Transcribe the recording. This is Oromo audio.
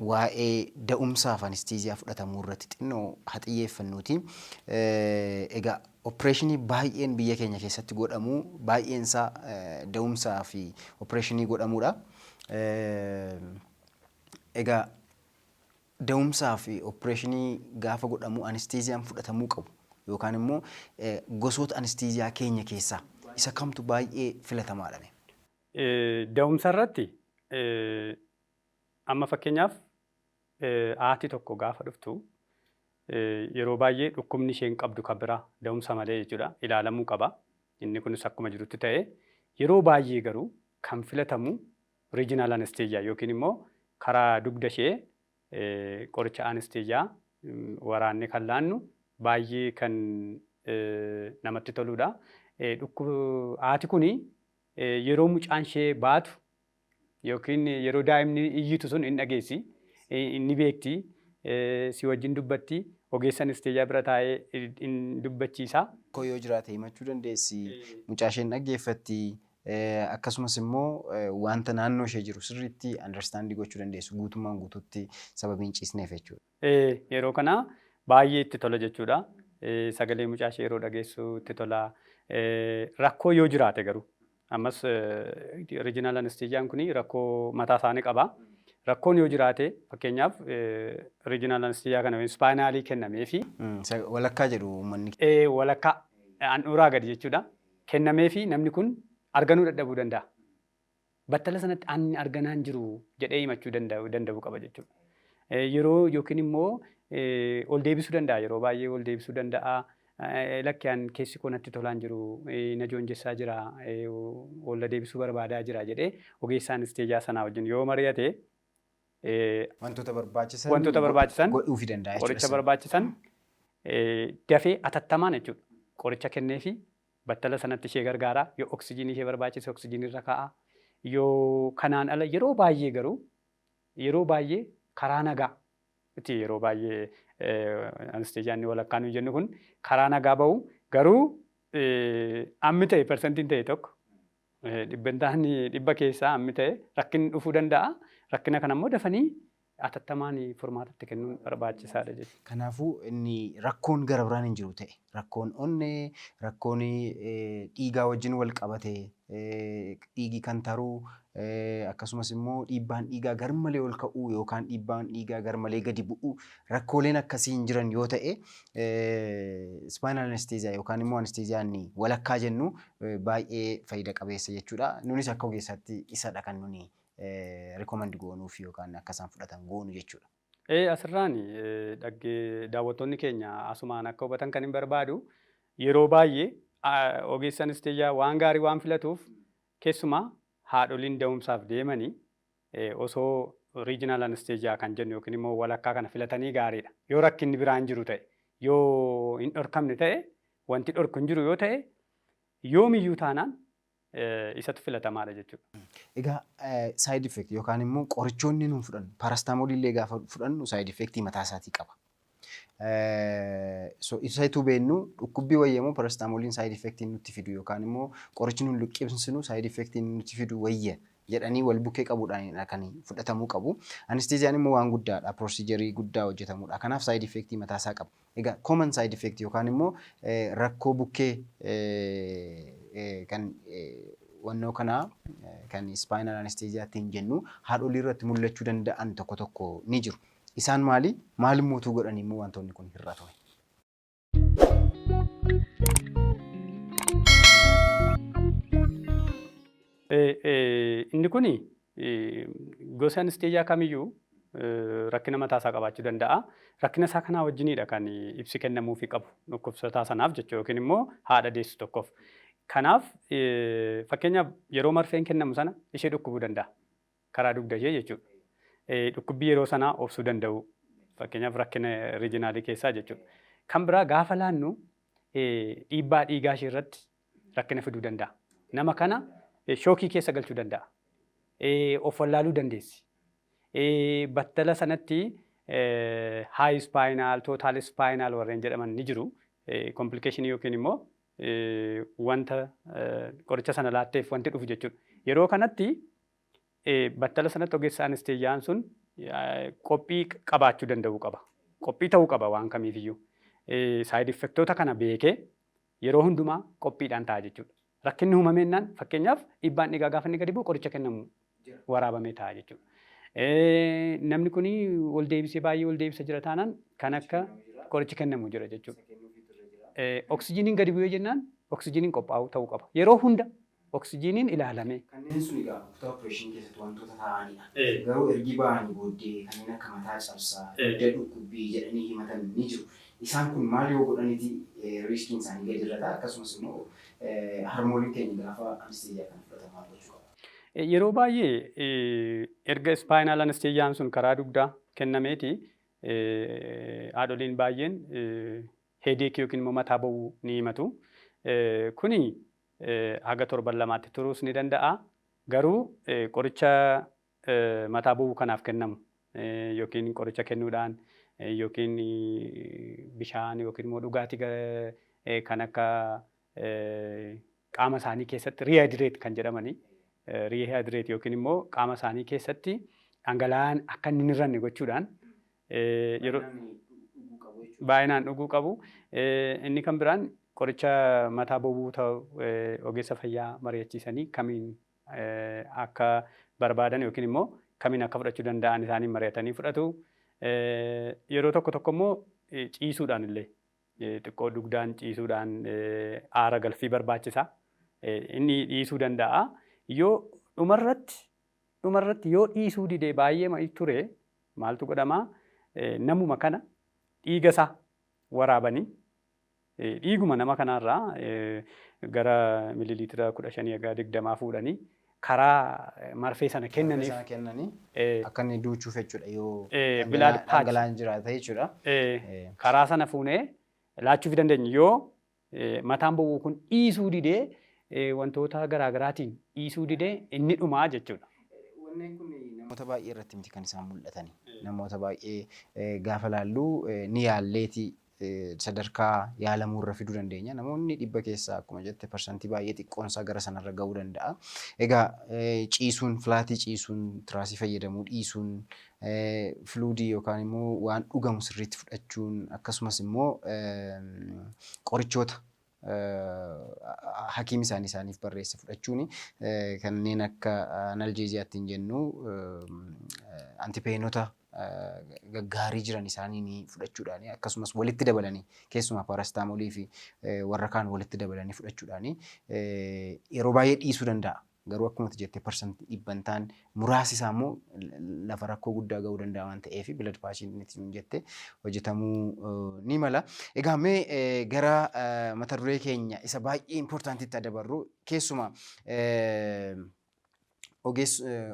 Waa'ee da'umsaaf anesteeziyaa fudhatamuu irratti xinnoo haa xiyyeeffannuuti. Egaa opereeshinii baay'een biyya keenya keessatti godhamu baay'een isaa da'umsaa fi opereeshinii godhamudha. Egaa da'umsaa fi opereeshinii gaafa godhamu anesteeziyaan fudhatamuu qabu yookaan immoo gosoota anesteeziyaa keenya keessaa isa kamtu baay'ee filatamaadha? Da'umsa irratti amma fakkeenyaaf haati tokko gaafa dhuftu yeroo baay'ee dhukkubni isheen qabdu kan biraa da'umsa malee jechuudha ilaalamuu qaba. Inni kunis akkuma jirutti ta'e, yeroo baay'ee garuu kan filatamu regional anesthesia yookiin immoo karaa dugda ishee qoricha anesthesia waraanne kan laannu baay'ee kan namatti toludha. Haati kuni yeroo mucaan ishee baatu yookiin yeroo daa'imni iyyitu sun hin dhageessi, inni beekti, si wajjin dubbatti, ogeessa anesteeziyaa bira taa'ee hin dubbachiisa. Rakkoo yoo jiraate himachuu dandeessi, mucaa isheen dhaggeeffatti, akkasumas immoo wanta naannoo ishee jiru sirriitti understand gochuu dandeessu guutummaan guutuutti sababii hin ciisneef jechuudha. Yeroo kana baay'ee itti tola jechuudha. Sagalee mucaa ishee yeroo dhageessu itti tola. Rakkoo yoo jiraate garuu ammas regional anesthesiaan kun rakkoo mataa isaanii qaba. Rakkoon yoo jiraate, fakkeenyaaf regional anesthesia kana spinalii kennameefi Walakkaa jedhu uummanni. Walakkaa handhuuraa gadi jechuudha. Kennameefi namni kun arganuu dadhabuu danda'a. Battala sanatti ani arganaan jiru jedhee himachuu danda'uu qaba jechuudha. Yeroo yookiin immoo ol deebisuu danda'a, yeroo baay'ee ol deebisuu danda'a. Lakki, an keessi koo natti tolaan jiru, na joonjessaa jira, ol deebisuu barbaadaa jira jedhee ogeessa anesteeziyaa sanaa wajjin yoo mari'ate, Wantoota barbaachisan wantoota barbaachisan godhuufii danda'a jechuudha. Qoricha barbaachisan dafee atattamaan jechuudha. Qoricha kenneefi battala sanatti ishee gargaara. Yoo oksijiinii ishee barbaachise oksijiinii irra kaa'a. Yoo kanaan ala yeroo baay'ee garuu yeroo baay'ee karaa nagaa itti yeroo baay'ee anesteeziyaan walakkaa nuyi jennu kun karaa nagaa bahu, garuu ammi ta'e persentiin ta'e tokko, dhibbentaan 100 keessaa ammi ta'e rakkinni dhufuu danda'a. Rakkina kana immoo dafanii atattamaan furmaatatti kennuun barbaachisaadha jechuudha. Kanaafuu inni rakkoon gara biraan hin jiru ta'e, rakkoon onnee, rakkoon dhiigaa wajjin wal qabate, dhiigi kan taruu, akkasumas immoo dhiibbaan dhiigaa garmalee ol ka'uu yookaan dhiibbaan dhiigaa garmalee gadi bu'uu, rakkooleen akkasii hin jiran yoo ta'e, spinal anesthesia yookaan immoo anesthesiaan walakkaa jennu baay'ee faayida qabeessa jechuudha. Nunis akka ogeessaatti isadha kan nuni recommend goonuuf yookaan akka isaan fudhatan goonu jechuudha. Asirraan dhaggee daawwattoonni keenya asumaan akka hubatan kan hin barbaadu, yeroo baay'ee ogeessi anesteeziyaa waan gaarii waan filatuuf, keessumaa haadholiin da'umsaaf deemanii osoo regional anesthesia kan jennu yookiin immoo walakkaa kana filatanii gaariidha. Yoo rakkinni biraan jiru ta'e, yoo hin dhorkamne ta'e, wanti dhorku hin jiru yoo ta'e, yoomiyyuu taanaan isatu filatamaadha jechuudha. Egaa side effect yookaan immoo qorichoonni nuun fudhannu, paracetamolii illee gaafa fudhannu side effectii mataa isaatii qaba. So isatu beennu dhukkubbii wayya immoo paracetamoliin side effectii nutti fidu yookaan immoo qorichi nuun luqqimsinu side effectii nutti fidu wayya jedhanii wal bukkee qabuudhaan kan fudhatamuu qabu. Anesteeziyaan immoo waan guddaadha, procedurii guddaa hojjetamudha. Kanaaf side effectii mataa isaa qaba. Egaa common side effect yookaan immoo rakkoo bukkee kan wannoo kanaa kan spinal anesthesiaatiin jennu haadholii irratti mul'achuu danda'an tokko tokko ni jiru. Isaan maali? Maal immoo godhanii immoo wantoonni kun hir'atu? Inni kun gosa anesteeziyaa kamiyyuu rakkina mataa isaa qabaachuu danda'a. Rakkina isaa kanaa wajjiniidha kan ibsi kennamuufii qabu dhukkubsataa sanaaf jechuudha yookiin immoo haadha deessu tokkoof. Kanaaf fakkeenyaaf yeroo marfeen kennamu sana ishee dhukkubuu danda'a. Karaa dugda ishee jechuudha. Dhukkubbii yeroo sanaa obsuu danda'u. Fakkeenyaaf rakkina regionalii keessaa jechuudha. Kan biraa gaafa laannu dhiibbaa dhiigaa ishee irratti rakkina fiduu danda'a. Nama kana shockii keessa galchuu danda'a. Of wallaaluu dandeessi. Battala sanatti high spinal, total spinal warreen jedhaman ni jiru. Complicationii yookiin immoo wanta qoricha sana laatteef wanti dhufu jechuudha. Yeroo kanatti battala sanatti ogeessa anesteeziyaan sun qophii qabaachuu danda'uu qaba. Qophii ta'uu qaba waan kamiifiyyuu. Side effectoota kana beekee yeroo hundumaa qophiidhaan ta'a jechuudha. Rakkinni uumameennaan, fakkeenyaaf dhiibbaan dhiigaa gaafa inni gadi bu'u, qoricha kennamu waraabamee ta'a jechuudha. Namni kun ol deebisee, baay'ee ol deebisa jira taanaan, kan akka qorichi kennamu jira jechuudha. Oksijiiniin gadi bu'ee jennaan oksijiiniin qophaa'uu ta'uu qaba. Yeroo hunda oksijiiniin ilaalamee. Kanneen sun egaa kutaa opereeshinii keessatti wantoota ta'anidha. Garuu ergi ba'anii booddee kanneen akka mataa cabsaa, dugda dhukkubbii jedhanii himatan ni jiru. Isaan kun maal yoo godhaniti riskiin isaanii gadi irra ta'a? Akkasumas immoo harmooliin keenya gaafa anesteeziyaa kana fudhatan maal gochuu qaba? Yeroo baay'ee erga spinal anesthesiaan sun karaa dugdaa kennameeti, haadholiin baay'een headache yookiin immoo mataa bowwuu ni himatu. Kuni haga torban 2tti turuus ni danda'a. Garuu qoricha mataa bowwuu kanaaf kennamu yookiin qoricha kennuudhaan yookiin bishaan yookiin immoo dhugaatii kan akka qaama isaanii keessatti rehydrate kan jedhamanii, rehydrate yookiin immoo qaama isaanii keessatti dhangala'aan akka inni hin hir'anne gochuudhaan yeroo baay'inaan dhuguu qabu. Inni kan biraan qoricha mataa bowwuu ta'u ogeessa fayyaa mari'achiisanii kamiin akka barbaadan yookiin immoo kamiin akka fudhachuu danda'an isaaniin mari'atanii fudhatu. Yeroo tokko tokko immoo ciisuudhaan illee, xiqqoo dugdaan ciisuudhaan aara galfii barbaachisa. Inni dhiisuu danda'a. Yoo dhumarratti yoo dhiisuu didee baay'ee ture maaltu godhamaa? Namuma kana dhiiga isaa waraabanii, dhiiguma nama kanaarraa gara mililiitira 15 haga 20 fuudhanii karaa marfee sana kennaniif. Sana kennanii akka inni duuchuuf jechuudha yoo blood patch. Dhangala'aan jiraata jechuudha. Karaa sana fuunee laachuuf dandeenya. Yoo mataan bowwuu kun dhiisuu didee, wantoota garaagaraatiin dhiisuu didee, inni dhumaa jechuudha. Wanneen kun namoota baay'ee irratti miti kan isaan mul'atani. Namoota baay'ee gaafa laallu ni yaalleeti sadarkaa yaalamuu irra fiduu dandeenya. Namoonni 100 keessaa, akkuma jette, parsantii baay'ee xiqqoonsaa gara sanarra gahuu danda'a. Egaa ciisuun, flatii ciisuun, tiraasii fayyadamuu dhiisuun, fluidii yookaan immoo waan dhugamu sirriitti fudhachuun, akkasumas immoo qorichoota hakiim isaanii isaaniif barreesse fudhachuun, kanneen akka analgesiaatti hin jennu, antipainota gaggaarii jiran isaanii fudhachuudhaani, akkasumas walitti dabalanii, keessumaa paracetamolii fi warra kaan walitti dabalanii fudhachuudhaani yeroo baay'ee dhiisuu danda'a. Garuu akkuma jette parsantii dhibbantaan muraasi isaa immoo lafa rakkoo guddaa gahuu danda'a waan ta'eef blood patchiin inni nuun jette hojjetamuu ni mala. Egaa mee gara mata duree keenya isa baay'ee importantitti dabarru, keessumaa ogeessa